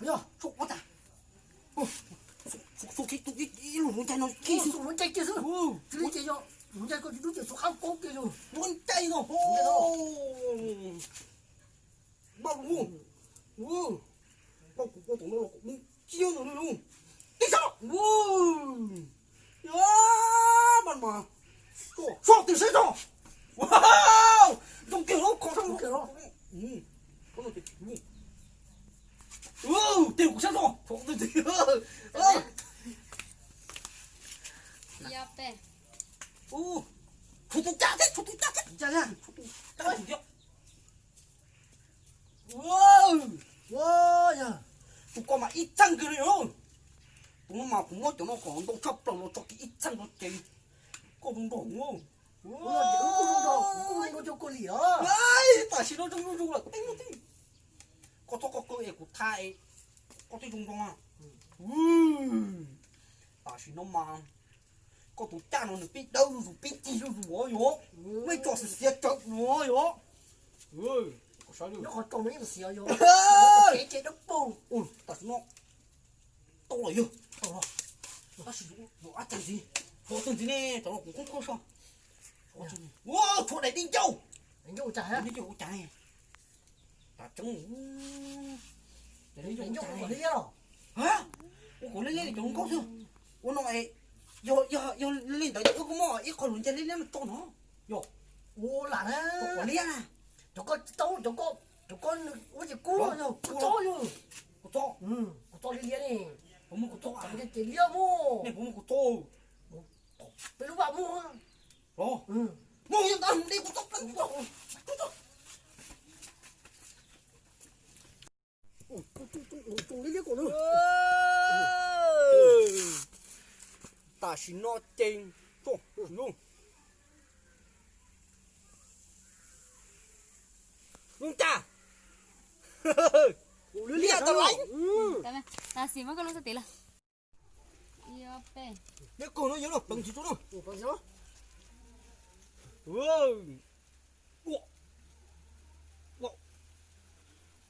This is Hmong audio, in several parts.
Yog, xub ua tas. Xub, xub, xub, ib lub hluav ncaig no kiag xwb. Hluav ncaig kiag xwb. Xws li ces yog hluav ncaig koj tsis dub ces xub qab kaub kiag xwb. Hluav ncaig no. Npaj los. Npaj kuv, npaj kuv, kuv tus no los kuv cia no lawm. Tib sab. Npaj mas. Sab, tib sab tso. Zoo kiag los, kho sab los. Tej kuv sab tso. Tshuav tus caj thiab, tshuav tus caj thiab, tshuav tus caj thiab. Tus ko mas ib txheej kiag li. Tus no mas kuv muab cov no kom ntau tshaj plaws los tso kiag ib txheej rau ces koj zoo nraug. Tam sim no zoo zoo lawm, teb teb. Koj txhob qw qw es kuv tha es koj thiaj zoo nraug. Tam sim no mas koj tus caj no nws pib dawb zuj zus, pib cig zuj zus os yom. Muaj ib co xiav xiav tsawv no yom. Nyob qhov tsaus no yeej xiav yom. Kev ces dawb paug. Tam sim no tau lawm yog. Tab sis yuav ua cas ntxiv? Ua cas ntxiv ne? Tam no kuv khoob khoob so. Ua, tshuav daim di ncauj. Di ncauj ua cas ne? Tas tseeb. Daim di ncauj ua cas ne? Ua kom liab liab li cov hluas nkauj xwb. Ua no es, yog, yog, yog li ntawd ces wb kuj muab ib qho hluav ncaig liab liab no tso no. Yog. Ua lam na. Kom liab na. Cov ko tsis tau, cov ko, cov ko nws ua ces kub los yog kuv txob yog. Kuv txob. Kuv txob liab liab ne. Puas muaj kuv txob? Ces liab mus. Nej puas muaj kuv txob? Peb lub vaj muaj. Los. Muaj yog ntawd di kuv txob pleev. Tam sim no ces zoo cas? Liab tau lawm. Tam sim muab koj lub xab tes lawm. Liab kawg no yuav los pleev ntsis rau no. Ua, ua,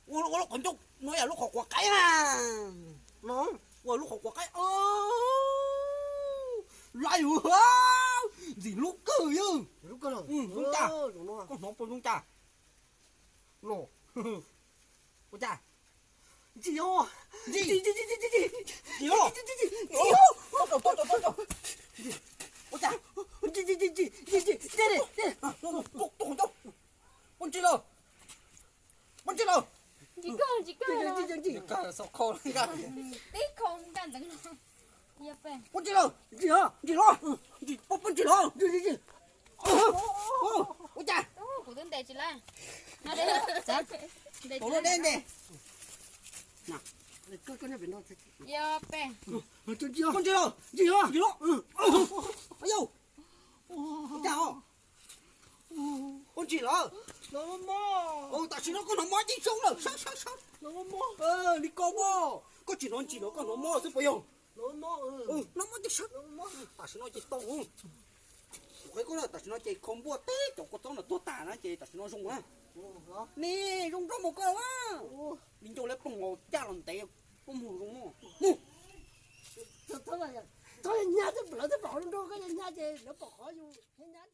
ua lub qhov ncauj no yam lub qhov quav qaib na. Ua lub qhov quav qaib. Laiv, ntxim hlub kawg yog. Zoo cas? Koj hnov puas zoo cas? Ua cas? Ntxim os. Ntxim. Ntxim os. Ua cas? Ntxim, ntxim, ntxim, ntxim, ntxim, ntxim, ntxim. Poj ntsis lawm. Poj ntsis lawm. Ntxim kawg, ntxim kawg. Tib kho nkaj ntxeev no. Poj ntsis lawm, ntxim los, ntxim los. Poj, poj ntsis lawm. Ua cas? Kuv twb ntes tsis lawm. Ntes tsis lawm. Poj ntsis lawm, ntxim los, ntxim los. Ua cas os? Poj ntsis lawm. Tam sim no koj hnov mob tib zoo lawm, sawv, sawv, sawv. Li ko mas, koj tsis hnov ntsis los koj hnov mob xwb puas yog? Hnov mob tib sawv. Tam sim no ces tau. Kuv qhia koj na, tam sim no ces kho npuaj teb cov kua txob no tuag tas na ces tam sim no zoo na. Nej zoo nraug mus koj na. Li ncauj lawv ploog los caj los ntev, peb mus zoo mus. Mus. Txhob nyab thiab, lawv thiaj pom zoo nraug, koj nyab ces lawv pom qhov yus nyab.